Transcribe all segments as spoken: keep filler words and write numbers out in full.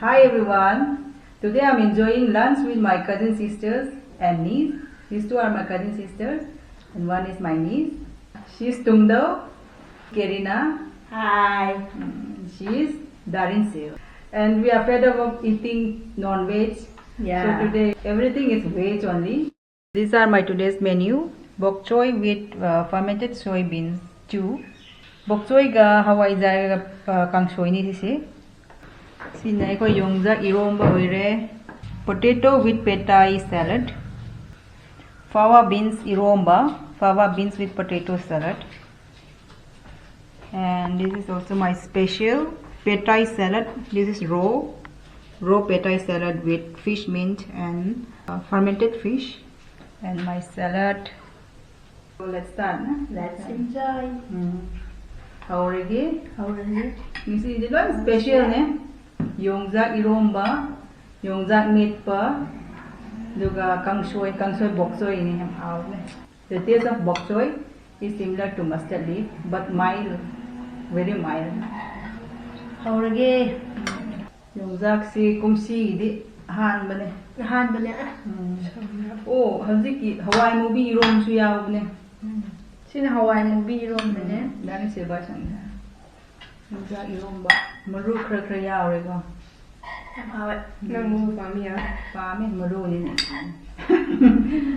Hi everyone. Today I'm enjoying lunch with my cousin sisters and niece. These two are my cousin sisters and one is my niece. She's Tungdo, Kerina. Hi. Mm, she is Darin Seo. And we are fed up of eating non-veg. Yeah. So today everything is veg only. These are my today's menu. Bok choy with uh, fermented soybeans stew. Bok choy ga hawai jar ga uh, kangsoy ni sise. Sina ko yongza iromba oire. Potato with petai salad. Fava beans iromba. Fava beans with potato salad. And this is also my special petai salad. This is raw, raw petai salad with fish mint and uh, fermented fish. And my salad. So let's start. Na? Let's enjoy. Mm. How are you? How are you? You see, the one special ne. Yongza iromba, yongza meat pa, duga kangsoy, kangsoy bok choy ni ham how ne. The taste of bok choy is similar to mustard leaf, but mild, very mild. ꯍꯧꯔꯒꯦ꯫ ꯌꯣꯡꯆꯥꯛꯁꯤ ꯀꯨꯝꯁꯤꯒꯤꯗꯤ ꯑꯍꯥꯟꯕꯅꯦ꯫ ꯑꯍꯥꯟꯕꯅꯦ꯫ ꯎꯝ꯫ ꯑꯣ, ꯍꯧꯖꯤꯛꯀꯤ ꯍꯋꯥꯏ ꯃꯨꯕꯤ ꯏꯔꯣꯝꯕꯁꯨ ꯌꯥꯎꯕꯅꯦ꯫ ꯎꯝ꯫ ꯁꯤꯅ ꯍꯋꯥꯏ ꯃꯨꯕꯤ ꯏꯔꯣꯝꯕꯅꯦ꯫ ꯎꯝ, ꯏꯕꯥꯅꯤ ꯁꯦꯕꯥ ꯁꯪꯉꯦ꯫ ꯌꯣꯡꯆꯥꯛ ꯏꯔꯣꯝꯕ꯫ ꯃꯔꯨ ꯈꯔ ꯈꯔ ꯌꯥꯎꯔꯦꯀꯣ꯫ ꯌꯥꯝ ꯍꯥꯎꯋꯦ꯫ ꯎꯝ꯫ ꯅꯪ ꯃꯔꯨ ꯄꯥꯝꯃꯤ ꯌꯥ? ꯄꯥꯝꯃꯦ, ꯃꯔꯨꯅꯤꯅꯦ꯫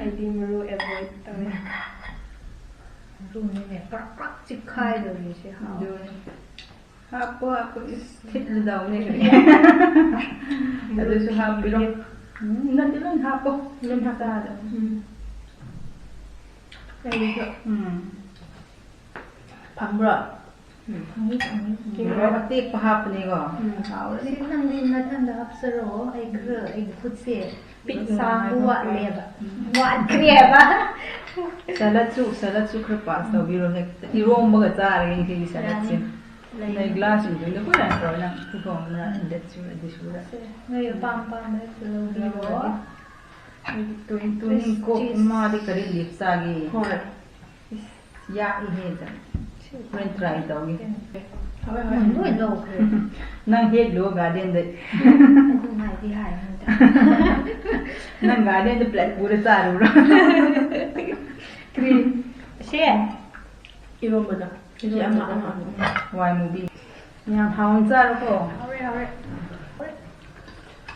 ꯑꯩꯗꯤ ꯃꯔꯨ avoid ꯇꯧꯋꯦ꯫ ꯃꯔꯨꯅꯤꯅꯦ, ꯄ꯭ꯔꯛ ꯄ꯭ꯔꯛ ꯆꯤꯛꯈꯥꯏꯗꯧꯔꯤꯁꯦ ꯍꯥꯎꯋꯦ꯫ ꯑꯗꯨꯅꯦ꯫ ꯍꯥꯞꯄꯣ, ꯍꯥꯞꯄꯣ꯫ ꯏꯁ, ꯊꯤꯠꯂꯗꯧꯅꯦ꯫ ꯑꯗꯨꯁꯨ ꯍꯥꯞꯄꯤꯔꯣ꯫ ꯎꯝ, ꯅꯠꯇꯦ, ꯂꯣꯏ ꯍꯥꯞꯄꯣ꯫ ꯂꯣꯏ ꯍꯥꯞꯄꯣ꯫ ꯆꯥꯗ꯫ ꯎꯝ꯫ ꯑꯩꯒꯤꯁꯨ꯫ ꯎꯝ꯫ ꯐꯪꯕ꯭ꯔꯣ? ꯎꯝ꯫ ꯐꯪꯉꯤ, ꯐꯪꯉꯤ꯫ ꯃꯣꯔꯣꯛ ꯑꯇꯦꯛꯄ ꯍꯥꯞꯄꯅꯦꯀꯣ꯫ ꯎꯝ꯫ ꯍꯥꯎꯔꯅꯤ꯫ ꯁꯤ ꯅꯪꯗꯤ ꯃꯊꯪꯗ ꯍꯥꯞꯆꯔꯣ꯫ ꯑꯩ ꯈꯔ, ꯑꯩꯒꯤ ꯈꯨꯠꯁꯦ ꯄꯤꯛ ꯁꯥꯡꯕ ꯋꯥꯠꯂꯦꯕ꯫ ꯎꯝ꯫ ꯋꯥꯠꯈ꯭ꯔꯦꯕ꯫ ꯁꯦꯂꯠꯁꯨ, ꯁꯦꯂꯠꯁꯨ ꯈꯔ pass ꯇꯧꯕꯤꯔꯣ ꯍꯦꯛꯇ꯫ ꯏꯔꯣꯝꯕꯒ ꯆꯥꯔꯒꯦ ꯉꯁꯤꯒꯤ ꯁꯦꯂꯠꯁꯦ꯫ ꯌꯥꯅꯤ꯫ ꯂꯩ꯫ ꯅꯣꯏ glass ꯁꯤꯡꯗꯨ ꯂꯣꯏ ꯄꯨꯔꯛꯑꯣ ꯅꯪ꯫ ꯄꯨꯊꯣꯛꯑꯣ, ꯅꯪ ꯎꯝ꯫ ꯁꯦꯂꯠꯁꯨ ꯑꯗꯨꯁꯨ꯫ ꯁꯦ, ꯅꯣꯏ ꯑꯄꯥꯝ ꯑꯄꯥꯝꯕ ꯂꯧꯕꯤꯔꯣ꯫ ꯑꯩꯗꯤ ꯇꯨꯅꯤꯡ, ꯇꯨꯅꯤꯡꯈꯣꯛ ꯏꯁ꯫ ꯃꯥꯗꯤ ꯀꯔꯤ leaf ꯆꯥꯒꯦ? ꯍꯣꯏ꯫ ꯏꯁ, ꯌꯥꯛꯏꯍꯦ, ꯖꯥꯠ꯫ ꯍꯣꯔꯦꯟ try ꯇꯧꯒꯦ꯫ ꯍꯣꯏ ꯍꯣꯏ꯫ ꯎꯝ, ꯂꯣꯏ ꯂꯧꯈ꯭ꯔꯦ꯫ ꯅꯪ ꯍꯦꯛꯂꯨ garden ꯗꯩ꯫ ꯑꯗꯨꯝ ꯍꯥꯏꯗꯤ ꯍꯥꯏ ꯍꯟꯗꯛ꯫ ꯅꯪ garden ꯗ plate ꯄꯨꯔ ꯆꯥꯔꯨꯔꯣ꯫ ꯁꯦ꯫ ꯏꯔꯣꯝꯕꯗꯣ꯫ ꯁꯤ ꯑꯃ ꯑꯃ ꯑꯃ꯫ ꯍꯋꯥꯏ ꯃꯨꯕꯤ꯫ ꯌꯥꯝ ꯍꯥꯎꯅ ꯆꯥꯔꯣꯀꯣ꯫ ꯍꯧꯔꯦ ꯍꯧꯔꯦ꯫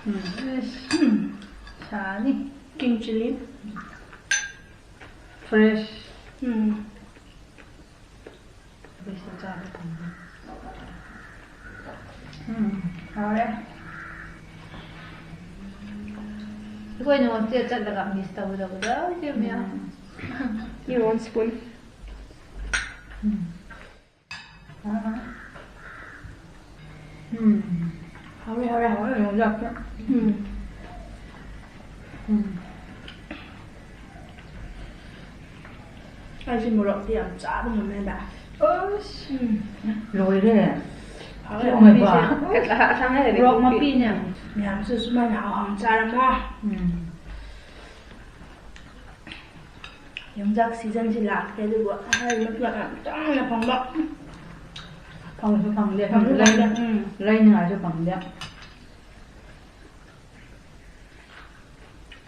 ꯎꯝ꯫ ꯁꯥꯅꯤ꯫ King chilli꯫ Fresh꯫ ꯎꯝ꯫ ꯑꯩꯈꯣꯏꯁꯨ ꯆꯥꯕ ꯐꯪꯉꯦ꯫ ꯎꯝ꯫ ꯍꯥꯎꯔꯦ꯫ ꯑꯩꯈꯣꯏꯅ hostel ꯆꯠꯂꯒ miss ꯇꯧꯒꯗꯕꯗꯣ ꯏꯆꯦ ꯃꯌꯥꯝ꯫ You want spoon? ꯎꯝ꯫ ꯎꯝ꯫ ꯍꯥꯎꯔꯦ, ꯍꯥꯎꯔꯦ, ꯍꯥꯎꯔꯦ, ꯌꯣꯡꯆꯥꯛꯁꯦ꯫ ꯎꯝ꯫ ꯎꯝ꯫ ꯑꯩꯁꯦ ꯃꯣꯔꯣꯛꯇꯤ ꯌꯥꯝ ꯆꯥꯕ ꯉꯝꯃꯦꯕ꯫ ꯑꯁ꯫ ꯎꯝ꯫ ꯂꯣꯏꯔꯦ꯫ ꯍꯥꯎꯔꯦ꯫ Oh my God. ꯃꯄꯤꯁꯦ꯫ ꯑꯁꯥꯡ ꯍꯥꯏꯔꯗꯤ ꯃꯣꯔꯣꯛ ꯈꯣꯛꯄꯤ꯫ ꯃꯄꯤꯅꯦ꯫ ꯃꯌꯥꯝꯁꯨ ꯁꯨꯃꯥꯏꯅ ꯍꯥꯎ ꯍꯥꯎꯅ ꯆꯥꯔꯝꯃꯣ꯫ ꯎꯝ꯫ ꯌꯣꯡꯆꯥꯛ season ꯁꯤ ꯂꯥꯛꯈ꯭ꯔꯦ ꯑꯗꯨꯕꯨ ꯑꯍꯥꯏꯕ ꯌꯣꯡꯆꯥꯛ ꯌꯥꯝ ꯇꯥꯡꯅ ꯐꯪꯕ꯫ ꯐꯪꯁꯨ ꯐꯪꯗꯦ꯫ ꯐꯪꯁꯨ ꯂꯩ-, ꯐꯪꯗꯦ꯫ ꯎꯝ꯫ ꯂꯩꯅꯤꯡꯉꯥꯏꯁꯨ ꯐꯪꯗꯦ꯫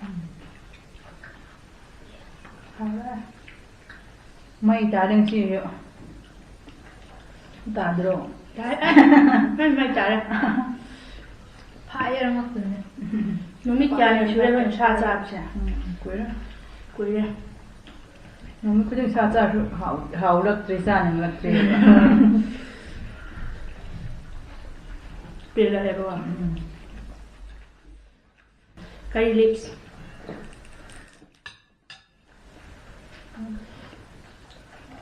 ꯎꯝ꯫ ꯍꯥꯎꯔꯦ꯫ ꯃꯩ ꯇꯥꯔꯦ ꯉꯁꯤꯁꯨ꯫ ꯇꯥꯗ꯭ꯔꯣ? ꯇꯥꯔꯦ꯫ ꯃꯩ, ꯃꯩ ꯇꯥꯔꯦ꯫ Fire ꯉꯥꯛꯇꯅꯦ꯫ ꯅꯨꯃꯤꯠ ꯀꯌꯥꯅꯤ ꯁꯨꯔꯦ ꯑꯩꯈꯣꯏꯅ ꯁꯥ ꯆꯥꯕꯁꯦ? ꯎꯝ, ꯀꯨꯏꯔꯦ꯫ ꯀꯨꯏꯔꯦ꯫ ꯅꯨꯃꯤꯠ ꯈꯨꯗꯤꯡ ꯁꯥ ꯆꯥꯔꯁꯨ ꯍꯥꯎ-, ꯍꯥꯎꯔꯛꯇ꯭ꯔꯦ, ꯆꯥꯅꯤꯡꯂꯛꯇ꯭ꯔꯦ꯫ ꯄꯦꯜꯂꯛꯑꯦꯕꯀꯣ꯫ ꯎꯝ꯫ ꯀꯔꯤ leaves?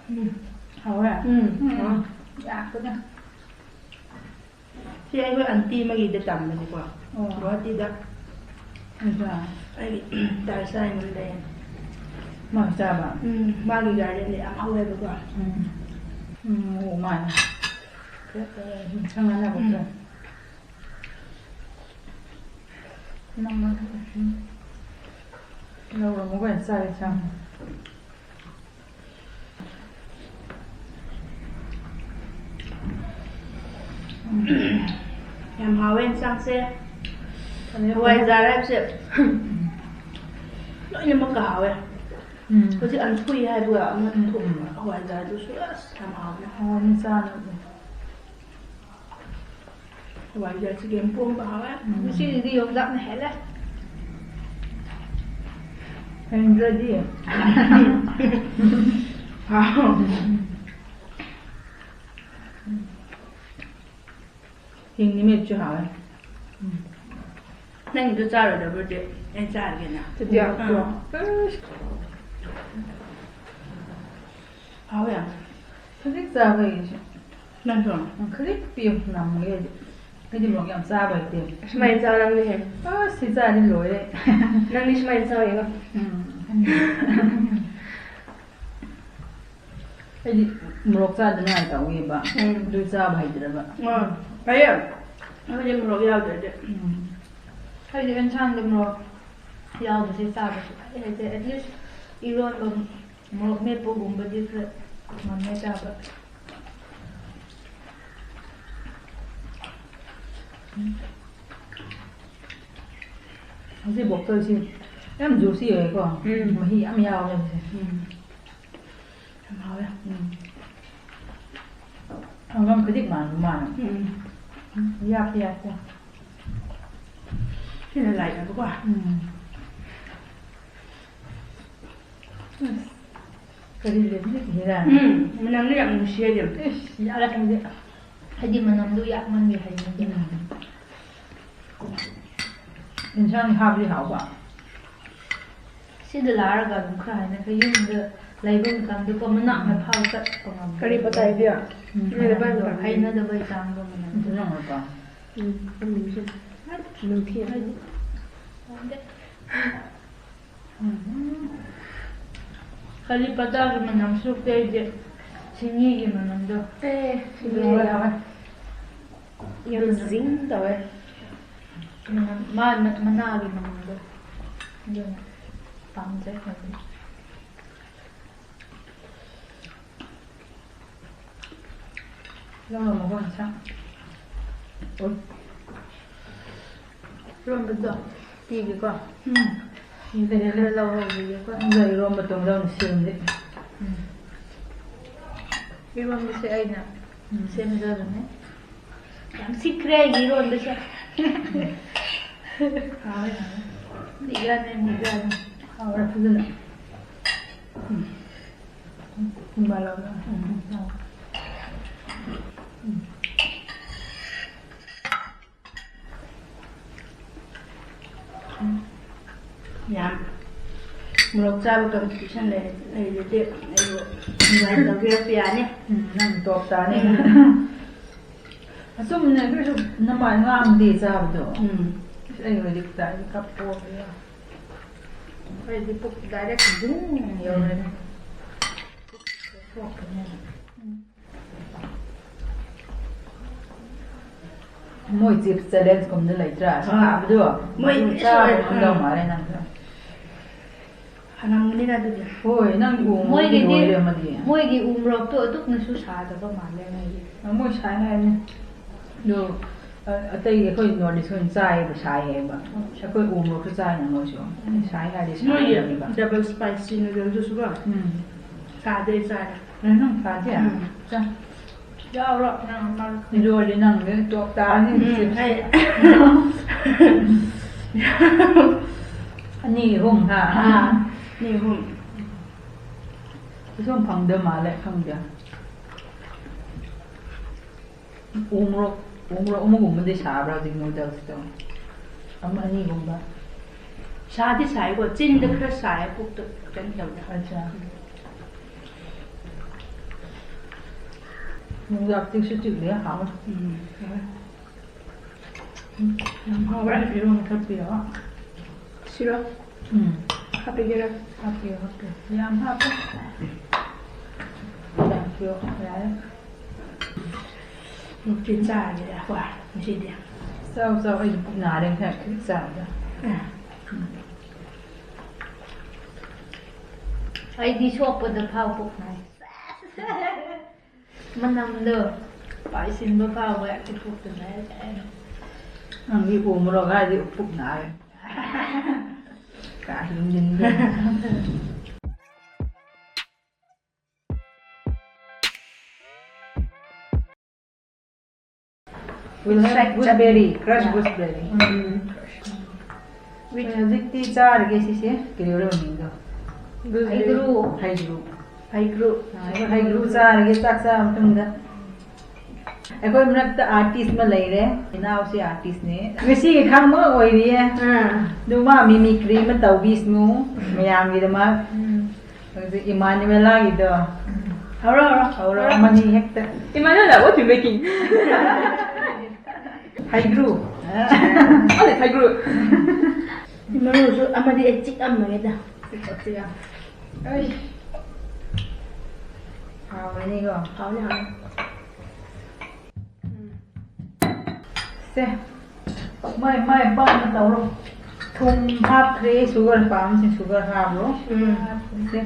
ꯎꯝ꯫ ꯍꯥꯎꯔꯦ? ꯎꯝ꯫ ꯎꯝ꯫ ꯌꯥꯛꯄꯅꯦ꯫ ꯁꯤ ꯑꯩꯈꯣꯏ aunty ꯑꯃꯒꯤꯗ ꯇꯝꯕꯅꯤꯀꯣ꯫ ꯑꯣ꯫ ꯒꯨꯋꯥꯍꯥꯇꯤꯗ꯫ ꯑꯗꯨꯒ ꯑꯩꯒꯤ ꯇꯥꯔꯁꯥ ꯍꯥꯏꯅ ꯑꯃ ꯂꯩꯌꯦ꯫ ꯃꯥ ꯆꯥꯕ? ꯎꯝ, ꯃꯥꯒꯤ garden ꯗ ꯌꯥꯝ ꯍꯧꯋꯦꯕꯀꯣ꯫ ꯎꯝ꯫ ꯎꯝ, ꯑꯣ, ꯃꯥꯅꯦ꯫ ꯁꯪ ꯍꯥꯟꯅꯕꯗꯣ꯫ ꯎꯝ꯫ ꯅꯪ, ꯎꯝ꯫ ꯂꯧꯔꯝꯃꯣ ꯀꯩꯅꯣ ꯆꯥꯔꯦ, ꯆꯥꯔꯦ꯫ ꯌꯥꯝ ꯍꯥꯎꯋꯦ ꯏꯟꯁꯥꯡꯁꯦ꯫ ꯍꯋꯥꯏꯖꯥꯔ ꯍꯥꯏꯕꯁꯦ ꯂꯣꯏꯅꯃꯛꯀ ꯍꯥꯎꯋꯦ꯫ ꯎꯝ꯫ ꯍꯧꯖꯤꯛ ꯑꯟꯊꯨꯏ ꯍꯥꯏꯕꯒ ꯑꯃ ꯊꯣꯛꯑꯦ꯫ ꯍꯋꯥꯏꯖꯥꯔꯗꯨꯁꯨ ꯑꯁ ꯌꯥꯝ ꯍꯥꯎꯋꯦ꯫ ꯍꯥꯎꯕꯅꯤ ꯆꯥꯅꯕ꯫ ꯍꯋꯥꯏꯖꯥꯔ ꯆꯒꯦꯝ ꯄꯣꯝꯕ ꯍꯥꯎꯋꯦ꯫ ꯎꯝ꯫ ꯉꯁꯤꯒꯤꯗꯤ ꯌꯣꯡꯆꯥꯛꯅ ꯍꯦꯜꯂꯦ꯫ ꯍꯦꯟꯗ꯭ꯔꯗꯤ꯫ ꯍꯥꯎ꯫ ꯍꯤꯡꯅ ꯃꯦꯠꯁꯨ ꯍꯥꯎꯋꯦ꯫ ꯎꯝ꯫ ꯅꯪꯒꯤꯗꯣ ꯆꯥꯔꯣꯏꯗꯕ꯭ꯔꯗꯤ ꯑꯩ ꯆꯥꯔꯒꯦꯅ꯫ ꯑꯗꯨꯗꯤ ꯌꯥꯝ ꯑꯥ꯫ ꯍꯥꯎꯋꯦ ꯌꯥꯝ꯫ ꯈꯖꯤꯛ ꯆꯥꯕꯒꯤꯁꯨ꯫ ꯅꯪꯁꯨ? ꯎꯝ, ꯈꯖꯤꯛ ꯄꯤꯌꯨ, ꯉꯝꯒꯦ ꯑꯩꯗꯤ꯫ ꯑꯩꯗꯤ ꯃꯣꯔꯣꯛ ꯌꯥꯝ ꯆꯥꯕ ꯍꯩꯇꯦ꯫ ꯁꯨꯃꯥꯏꯅ ꯆꯥꯎ ꯅꯪꯗꯤ ꯍꯦꯟꯅ꯫ ꯑꯁ, ꯁꯤ ꯆꯥꯔꯗꯤ ꯂꯣꯏꯔꯦ꯫ ꯅꯪꯗꯤ ꯁꯨꯃꯥꯏꯅ ꯆꯥꯎ ꯌꯦꯡꯉꯣ꯫ ꯎꯝ꯫ ꯑꯩꯗꯤ ꯃꯣꯔꯣꯛ ꯆꯥꯗꯅꯉꯥꯏ ꯇꯧꯋꯦꯕ꯫ ꯎꯝ꯫ ꯑꯗꯨ ꯆꯥꯕ ꯍꯩꯇ꯭ꯔꯕ꯫ ꯑꯥ, ꯐꯩꯌꯦ꯫ ꯑꯩꯈꯣꯏꯗꯤ ꯃꯣꯔꯣꯛ ꯌꯥꯎꯗ꯭ꯔꯗꯤ꯫ ꯎꯝ꯫ ꯑꯩꯗꯤ ꯑꯦꯟꯁꯥꯡꯗ ꯃꯣꯔꯣꯛ ꯌꯥꯎꯕꯁꯦ ꯆꯥꯕ ꯁꯨꯡꯍꯩ ꯍꯩꯇꯦ꯫ At least ꯏꯔꯣꯟꯕ, ꯃꯣꯔꯣꯛ ꯃꯦꯠꯄꯒꯨꯝꯕꯗꯤ ꯈꯔ ꯉꯝꯃꯦ ꯆꯥꯕ꯫ ꯎꯝ꯫ ꯍꯧꯖꯤꯛ ꯕꯣꯛꯇꯜꯁꯤ ꯌꯥꯝ juicy ꯑꯣꯏꯌꯦꯀꯣ꯫ ꯎꯝ꯫ ꯃꯍꯤ ꯌꯥꯝ ꯌꯥꯎꯋꯦ ꯍꯧꯖꯤꯛ꯫ ꯎꯝ꯫ ꯌꯥꯝ ꯍꯥꯎꯋꯦ꯫ ꯎꯝ꯫ ꯍꯪꯒꯥꯝ ꯈꯖꯤꯛ ꯃꯥꯟꯕ ꯃꯥꯜꯂꯦ꯫ ꯎꯝ꯫ ꯌꯥꯛꯇꯤ ꯌꯥꯛꯇꯦ꯫ ꯁꯤꯅ ꯂꯥꯏꯠ ꯑꯣꯏꯕꯀꯣ꯫ ꯎꯝ꯫ ꯑꯁ, ꯀꯔꯤ ꯂꯩꯕꯅꯤ ꯁꯤꯗ? ꯎꯝ, ꯃꯅꯝꯗꯤ ꯌꯥꯝ ꯅꯨꯡꯁꯤꯌꯦ ꯑꯗꯨꯝ꯫ ꯏꯁ, ꯌꯥꯔꯦ ꯈꯪꯗꯦ꯫ ꯍꯥꯏꯗꯤ ꯃꯅꯝꯗꯣ ꯌꯥꯛꯃꯟꯕꯤ ꯍꯩꯅꯗꯦ꯫ ꯎꯝ꯫ ꯏꯟꯁꯥꯡ ꯍꯥꯞꯄꯗꯤ ꯍꯥꯎꯕ꯫ ꯁꯤꯗ ꯂꯥꯛꯑꯒ ꯑꯗꯨꯝ ꯈꯔ ꯍꯥꯏꯅꯈ꯭ꯔꯦ꯫ ꯌꯨꯝꯗ ꯂꯩꯕ ꯃꯇꯝꯗꯀꯣ ꯃꯅꯥꯛꯅ ꯐꯥꯎ ꯆꯠꯄ ꯉꯝꯗꯦ꯫ ꯀꯔꯤ ꯄꯇꯥꯏꯕꯤ? ꯎꯝ, ꯍꯩꯅꯗꯕ ꯃꯅꯝꯗꯣ, ꯍꯩꯅꯗꯕꯩ ꯆꯥꯡꯗꯣ ꯃꯅꯝꯗꯣ꯫ ꯑꯗꯨ ꯅꯪ ꯑꯣꯏꯕ? ꯎꯝ, ꯃꯅꯝꯁꯦ꯫ ꯅꯝꯊꯤ ꯍꯥꯏꯗꯤ꯫ ꯄꯥꯝꯗꯦ꯫ ꯎꯝ꯫ ꯀꯔꯤ ꯄꯇꯥꯒꯤ ꯃꯅꯝ ꯁꯨꯔꯛꯇꯦ ꯑꯩꯗꯤ꯫ ꯁꯤꯡꯃꯤꯒꯤ ꯃꯅꯝꯗꯣ꯫ ꯑꯦ, ꯁꯤꯡꯃꯤ ꯍꯣꯏ, ꯌꯥꯎꯋꯦ꯫ ꯌꯥꯝ ꯖꯤꯡ ꯇꯧꯋꯦ꯫ ꯃꯅꯝ, ꯃꯥ-, ꯃꯅꯥꯒꯤ ꯃꯅꯝꯗꯣ꯫ ꯑꯗꯨꯅ ꯄꯥꯝꯖꯩ ꯍꯥꯏꯕꯅꯤ꯫ ꯂꯧꯔꯝꯃꯣꯀꯣ ꯏꯟꯁꯥꯡ꯫ ꯏꯔꯣꯟꯕꯗꯣ ꯄꯤꯒꯦꯀꯣ꯫ ꯎꯝ꯫ ꯁꯤꯗ ꯍꯦꯛ ꯂꯧꯍꯧꯈꯤꯒꯦꯀꯣ꯫ ꯑꯗꯨꯒ ꯏꯔꯣꯟꯕ ꯇꯧꯅꯕ ꯁꯦꯝꯁꯦ꯫ ꯎꯝ꯫ ꯏꯔꯣꯟꯕꯁꯦ ꯑꯩꯅ ꯎꯝ꯫ ꯁꯦꯝꯖꯕꯅꯦ꯫ ꯌꯥꯝ ꯁꯤꯛꯈ꯭ꯔꯦ ꯑꯩꯒꯤ ꯏꯔꯣꯟꯕꯁꯦ꯫ ꯍꯥꯎꯋꯦ, ꯍꯥꯎꯋꯦ꯫ ꯃꯤꯠ ꯌꯥꯅꯤ, ꯃꯤꯠ ꯌꯥꯅꯤ꯫ ꯍꯥꯎꯔꯦ ꯐꯖꯅ꯫ ꯎꯝ꯫ ꯎꯝ꯫ ꯎꯝ꯫ ꯌꯥꯝ ꯃꯣꯔꯣꯛ ꯆꯥꯕ competition ꯂꯩ-, ꯂꯩꯔꯗꯤ ꯑꯩꯕꯨ invite ꯇꯧꯕꯤꯔꯛꯄ ꯌꯥꯅꯤ꯫ ꯎꯝ, ꯅꯪ top ꯇꯥꯅꯤ꯫ ꯎꯝ꯫ ꯑꯆꯨꯝꯕꯅꯦ, ꯑꯗꯨꯁꯨ ꯅꯃꯥꯏ ꯉꯥꯡꯗꯦ ꯆꯥꯕꯗꯣ꯫ ꯎꯝ꯫ ꯑꯩ ꯍꯧꯖꯤꯛ ꯇꯥꯏ ꯀꯞꯄꯣ꯫ ꯑꯩꯗꯤ ꯄꯨꯛ direct ꯕꯨꯡ ꯌꯧꯔꯦ꯫ ꯎꯝ꯫ ꯄꯨꯛ ꯁꯣꯛꯄꯅꯦ꯫ ꯎꯝ꯫ ꯃꯣꯏ chips challenge ꯀꯨꯝꯗ ꯂꯩꯇ꯭ꯔꯥ? ꯑꯥ꯫ ꯁꯥꯕꯗꯣ꯫ ꯃꯣꯏ ꯑꯗꯨ ꯆꯥꯕ ꯁꯣꯏ-, ꯉꯝꯗꯧ ꯑꯥ꯫ ꯃꯥꯜꯂꯦ ꯅꯪꯁꯨ꯫ ꯍꯪꯉꯝꯒꯅꯤꯅ ꯑꯗꯨꯗꯤ꯫ ꯍꯣꯏ, ꯅꯪ ꯎꯃꯣꯔꯣꯛꯇꯤ ꯃꯣꯏꯒꯤꯗꯤ, ꯂꯣꯏꯔꯦ ꯑꯃꯗꯤ꯫ ꯃꯣꯏꯒꯤ ꯎꯃꯣꯔꯣꯛꯇꯣ ꯑꯗꯨꯛꯅꯁꯨ ꯁꯥꯗꯕ ꯃꯥꯜꯂꯦ ꯃꯣꯏꯒꯤ꯫ ꯑ, ꯃꯣꯏ ꯁꯥꯏ ꯍꯥꯏꯕꯅꯤ꯫ ꯑꯗꯣ, ꯑ, ꯑꯇꯩ ꯑꯩꯈꯣꯏ North East ꯍꯣꯏꯅ ꯆꯥꯏꯌꯦꯕ ꯁꯥꯏ ꯍꯥꯏꯕ꯫ ꯎꯝ꯫ ꯑꯩꯈꯣꯏ ꯎꯃꯣꯔꯣꯛꯁꯨ ꯆꯥꯏꯅ ꯃꯣꯏꯁꯨ꯫ ꯎꯝ꯫ ꯁꯥꯏ ꯍꯥꯏꯔꯗꯤ ꯁꯥꯏ ꯃꯣꯏꯒꯤ ꯍꯥꯏꯕꯅꯦꯕ꯫ Double spicy noodle ꯗꯨꯁꯨꯀꯣ ꯎꯝ꯫ ꯁꯥꯗꯦ ꯆꯥꯏ꯫ ꯑꯦ, ꯅꯪ ꯁꯥꯗꯦ? ꯎꯝ꯫ ꯆꯥ꯫ ꯌꯥꯎꯔꯣ, ꯅꯪ ꯑꯃ꯫ ꯏꯔꯣꯜꯂꯤ ꯅꯪ ꯂꯣꯏ top ꯇꯥꯔꯅꯤ꯫ ꯎꯝ, ꯑꯩ꯫ ꯑꯅꯤ ꯑꯍꯨꯝ, ꯍꯥ? ꯑꯥ, ꯑꯅꯤ ꯑꯍꯨꯝ꯫ ꯀꯩꯁꯨ ꯐꯪꯗ ꯃꯥꯜꯂꯦ, ꯈꯪꯗꯦ꯫ ꯎꯃꯣꯔꯣꯛ, ꯎꯃꯣꯔꯣꯛ ꯑꯃꯒꯨꯝꯕꯗꯤ ꯁꯥꯕ꯭ꯔꯥ ꯍꯧꯖꯤꯛ noodles ꯇꯣ? ꯑꯃ ꯑꯅꯤꯒꯨꯝꯕ? ꯁꯥꯗꯤ ꯁꯥꯏꯀꯣ, ꯆꯤꯟꯗ ꯈꯔ ꯁꯥꯏ, ꯄꯨꯛꯇ ꯀꯩꯝ ꯇꯧꯗꯦ꯫ ꯑꯠꯆꯥ꯫ ꯅꯨꯡꯖꯥꯛꯇꯤꯁꯨ ꯆꯤꯛꯂꯦ, ꯍꯥꯎꯋꯦ꯫ ꯎꯝ, ꯍꯥꯎꯋꯦ꯫ ꯎꯝ, ꯌꯥꯝ ꯍꯥꯎꯔꯦ꯫ ꯏꯔꯣꯟ ꯈꯔ ꯄꯤꯔꯛꯑꯣ꯫ ꯁꯤꯔꯣ? ꯎꯝ꯫ ꯍꯥꯞꯄꯤꯒꯦꯔꯥ? ꯍꯥꯞꯄꯤꯌꯣ, ꯍꯥꯞꯄꯤꯌꯣ꯫ ꯌꯥꯝ ꯍꯥꯞꯄꯣ꯫ ꯌꯥꯝ ꯄꯤꯌꯣ, ꯌꯥꯔꯦ꯫ ꯅꯨꯡꯊꯤꯜ ꯆꯥꯔꯒꯦꯗ, ꯀꯣ, ꯉꯁꯤꯗꯤ꯫ ꯆꯥꯎ, ꯆꯥꯎ, ꯑꯩꯗꯤ ꯄꯨꯛ ꯅꯥꯔꯦ, ꯉꯁꯥꯏ ꯈꯖꯤꯛ ꯆꯥꯕꯗ꯫ ꯑ꯫ ꯎꯝ꯫ ꯑꯩꯗꯤ ꯁꯣꯛꯄꯗ ꯐꯥꯎ ꯄꯨꯛ ꯅꯥꯏ꯫ ꯃꯅꯝꯗꯣ꯫ ꯄꯥꯏꯁꯤꯟꯕ ꯐꯥꯎꯕ ꯍꯦꯛꯇ ꯊꯣꯛꯇꯅ ꯍꯥꯏꯇꯥꯔꯦ꯫ ꯅꯪꯗꯤ ꯎ ꯃꯣꯔꯣꯛ ꯍꯥꯏꯔꯗꯤ ꯄꯨꯛ ꯅꯥꯔꯦ꯫ ꯀꯥ ꯍꯦꯟꯖꯤꯟꯗꯦ꯫ We'll have gooseberry, crushed gooseberry. ꯎꯝ꯫ ꯍꯧꯖꯤꯛꯇꯤ ꯆꯥꯔꯒꯦ ꯁꯤꯁꯦ꯫ ꯀꯔꯤ ꯑꯣꯏꯔ ꯃꯃꯤꯡꯗꯣ? ꯍꯩꯒ꯭ꯔꯨ꯫ ꯍꯩꯒ꯭ꯔꯨ꯫ ꯍꯩꯒ꯭ꯔꯨ꯫ ꯑꯥ, ꯍꯩꯒ꯭ꯔꯨ ꯆꯥꯔꯒꯦ ꯆꯥꯛ ꯆꯥꯕ ꯃꯇꯨꯡꯗ꯫ ꯑꯩꯈꯣꯏ ꯃꯔꯛꯇ artist ꯑꯃ ꯂꯩꯔꯦ꯫ ꯏꯅꯥꯎꯁꯤ artistꯅꯦ꯫ ꯉꯁꯤꯒꯤ ꯈꯪꯕ ꯑꯣꯏꯔꯤꯌꯦ꯫ ꯑꯥ꯫ ꯑꯗꯨ ꯃꯥ mimicry ꯑꯃ ꯇꯧꯕꯤꯁꯅꯨ ꯃꯌꯥꯝꯒꯤꯗꯃꯛ꯫ ꯎꯝ꯫ ꯍꯧꯖꯤꯛ ꯏꯃꯥꯅꯨꯑꯦꯂꯥꯒꯤꯗꯣ꯫ ꯍꯧꯔꯣ, ꯍꯧꯔꯣ꯫ ꯍꯧꯔꯣ, ꯍꯧꯔꯣ꯫ ꯑꯃꯅꯤ ꯍꯦꯛꯇ꯫ Emanuela, what you making? ꯍꯩꯒ꯭ꯔꯨ꯫ ꯑꯣ, ꯍꯩꯒ꯭ꯔꯨ꯫ ꯃꯔꯨꯁꯨ ꯑꯃꯗꯤ ꯑꯩ ꯆꯤꯛꯑꯝꯃꯒꯦꯗ꯫ ꯆꯤꯛꯑꯣ, ꯆꯤꯛꯑꯣ꯫ ꯑꯩ꯫ ꯍꯥꯎꯔꯅꯤꯀꯣ? ꯍꯥꯎꯅꯤ, ꯍꯥꯎꯅꯤ꯫ ꯎꯝ꯫ ꯁꯦ꯫ ꯃꯥꯏ, ꯃꯥꯏ ꯄꯥꯛꯅ ꯇꯧꯔꯣ꯫ ꯊꯨꯝ ꯍꯥꯞꯈ꯭ꯔꯦ, sugar ꯄꯥꯝꯁꯤꯡ sugar ꯍꯥꯞꯂꯣ꯫ ꯎꯝ꯫ ꯁꯦ꯫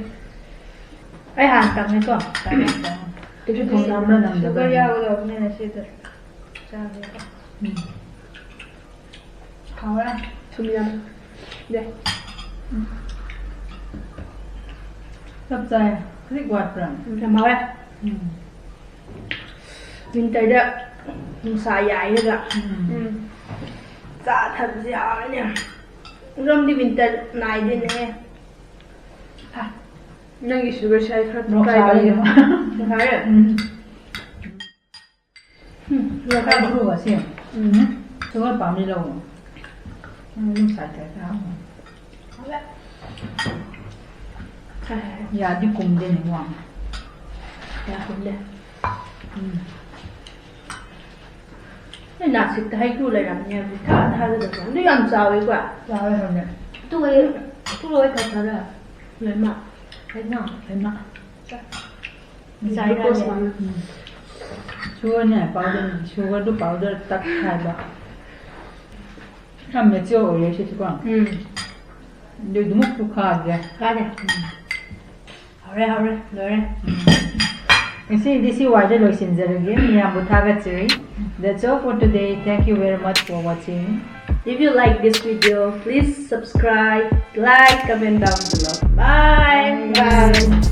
ꯑꯩ ꯍꯥꯟꯅ ꯇꯪꯉꯦꯀꯣ꯫ ꯇꯪꯉꯦ, ꯇꯪꯉꯦ꯫ ꯀꯩꯁꯨ ꯊꯨꯝ ꯌꯥꯝꯕ꯭ꯔꯥ ꯅꯝꯗꯕ꯭ꯔꯥ? Sugar ꯌꯥꯎꯒꯗꯕꯅꯤꯅ ꯁꯤꯗ ꯆꯥꯒꯦꯀꯣ꯫ ꯎꯝ꯫ ꯍꯥꯎꯔꯦ꯫ ꯊꯨꯝ ꯌꯥꯝ ꯌꯥꯏ꯫ ꯎꯝ꯫ ꯆꯞ ꯆꯥꯏ꯫ ꯈꯖꯤꯛ ꯋꯥꯠꯄ꯭ꯔꯥ? ꯎꯝ, ꯌꯥꯝ ꯍꯥꯎꯔꯦ꯫ ꯎꯝ꯫ Winterꯗ ꯅꯨꯡꯁꯥ ꯌꯥꯏꯔꯒ꯫ ꯎꯝ꯫ ꯎꯝ꯫ ꯆꯥ ꯊꯛꯄꯁꯦ ꯍꯥꯎꯔꯅꯦ꯫ ꯁꯣꯝꯗꯤ winter ꯅꯥꯏꯗꯦꯅꯦ꯫ ꯍꯥ꯫ ꯅꯪꯒꯤ sugar ꯁꯥꯏ ꯈꯔ ꯃꯣꯔꯣꯛ try ꯁꯥꯕ ꯇꯧꯒꯦ꯫ ꯌꯦꯡꯉꯣ꯫ ꯌꯥꯔꯦ? ꯎꯝ꯫ ꯎꯝ, ꯈꯔ ꯈꯔ ꯈꯔ ꯁꯦ꯫ ꯎꯝ꯫ Sugar ꯄꯥꯝꯃꯤ ꯂꯧ꯫ ꯎꯝ, ꯑꯗꯨꯝ ꯁꯥꯏ ꯁꯥꯏ ꯆꯥꯕ꯫ ꯌꯥꯗꯤ ꯀꯨꯝꯗꯦꯅꯦ, ꯋꯥ꯫ ꯌꯥ ꯀꯨꯝꯗꯦ꯫ ꯎꯝ꯫ ꯅꯣꯏ ꯅꯥꯁꯤꯛꯇ ꯍꯩꯀ꯭ꯔꯨ ꯂꯩꯔꯝꯅꯦ ꯍꯥꯏꯕꯗꯤ ꯊꯥ ꯊꯥꯖꯗꯕ꯫ ꯑꯗꯨ ꯌꯥꯝ ꯆꯥꯎꯋꯤꯀꯣ꯫ ꯆꯥꯎꯋꯦ ꯍꯥꯏꯕꯅꯦ꯫ ꯑꯗꯨꯒ ꯍꯩꯀ꯭ꯔꯨ ꯂꯣꯏ ꯊꯥ ꯊꯥꯔ ꯂꯣꯏꯃꯛ꯫ ꯍꯩꯃꯥ꯫ ꯍꯩꯃꯥ꯫ ꯆꯥ-, ꯆꯥꯏ glucose ꯍꯥꯏꯕꯅꯦ꯫ ꯃꯥꯡꯉꯦ꯫ ꯎꯝ꯫ Sugarꯅꯦ, powderꯅꯦ꯫ Sugarꯗꯨ powder ꯇꯛꯈꯥꯏꯕ꯫ ꯌꯥꯝ mature ꯑꯣꯏꯔꯦ ꯁꯤꯁꯨꯀꯣ꯫ ꯎꯝ꯫ ꯑꯗꯨ ꯑꯗꯨꯃꯛꯁꯨ ꯈꯥꯗ꯭ꯔꯦ꯫ ꯈꯥꯗꯦ꯫ ꯎꯝ꯫ ꯍꯧꯔꯦ, ꯍꯧꯔꯦ, ꯂꯣꯏꯔꯦ꯫ ꯎꯝ꯫ ꯉꯁꯤꯗꯤ ꯁꯤ ꯋꯥꯏꯗ ꯂꯣꯏꯁꯤꯟꯖꯔꯒꯦ꯫ ꯃꯌꯥꯝꯕꯨ ꯊꯥꯒꯠꯆꯔꯤ꯫ That's all for today. Thank you very much for watching. If you like this video, please subscribe, like, comment down below. Bye. Bye.